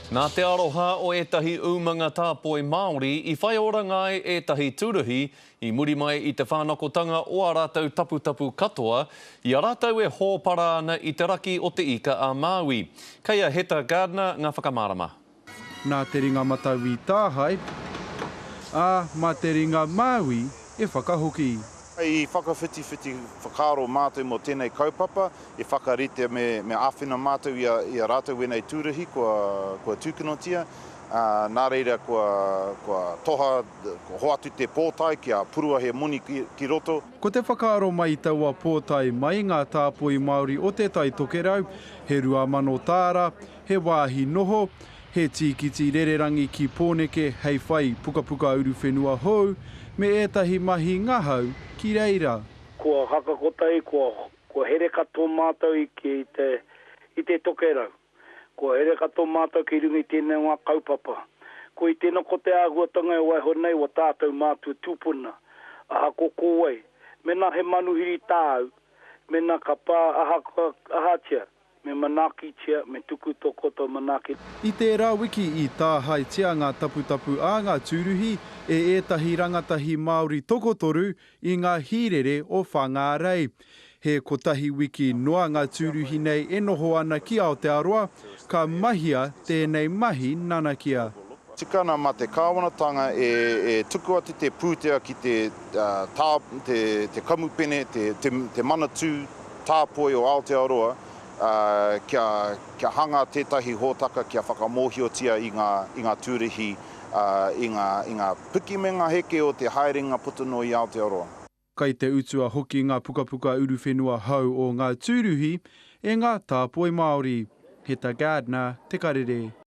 Nā te aroha o ētahi umanga tāpoi Māori i whai oranga ai ētahi tūruhi i muri mai i te whānakotanga o ā rātou taputapu katoa i a rātou e hōpara ana i te raki o Te Ika-a-Māui. Kei a Heta Gardiner ngā whakamārama. Nā te ringa matau i tāhae, ā, mā te ringa māui e whakahoki. I whakawhitiwhiti whakaaro mātou mō tēnei kaupapa, i whakarite me me āwhina mātou i a i a rātou wēnei tūruhi kua kua tūkinotia, ā, nā reira kua kua toha, kua hoatu te pōtae kia purua he moni ki ki roto. Ko te whakaaro mai i taua pōtae mai ngā tāpoi Māori o Te Tai Tokerau, he 2000 tāra, he wāhi noho, he tīkiti rererangi ki Pōneke hei whai pukapuka uruwhenua hou, me ētahi mahi ngahau ki reira. Kua hakakotahi, kua, kua here katoa mātou i, i te, i te tokerau. Kua here katoa mātou ki runga i tēnei o ngā kaupapa. Ko i tēnā ko te āhuatanga e waiho nei wa tātou mātua tūpuna, ahakoa ko wai, mēnā he manuhiri tāu, mēnā ka pā ahakoa ahatia, Me manaakitia, me tuku tō koutou manaaki. I tērā wiki i tāhaetia ngā taputapu a ngā tūruhi e ētahi rangatahi Māori tokotoru i ngā hīrere o Whangārei. He kotahi wiki noa ngā tūruhi nei e noho ana ki Aotearoa, ka mahia tēnei mahi nanakia. Tika ana mā te kāwanatanga e tuku atu te pūtea ki te te kamupene, te Manatū Tāpoi o Aotearoa kia hanga tētahi hōtaka kia whakamōhiotia i ngā tūrihi, i ngā piki me ngā heke o te haerenga puta noa i Aotearoa. Kai te utua hoki ngā pukapuka uruwhenua hou o ngā tūruhi e ngā tāpoi Māori. Heta Gardner, Te Karere.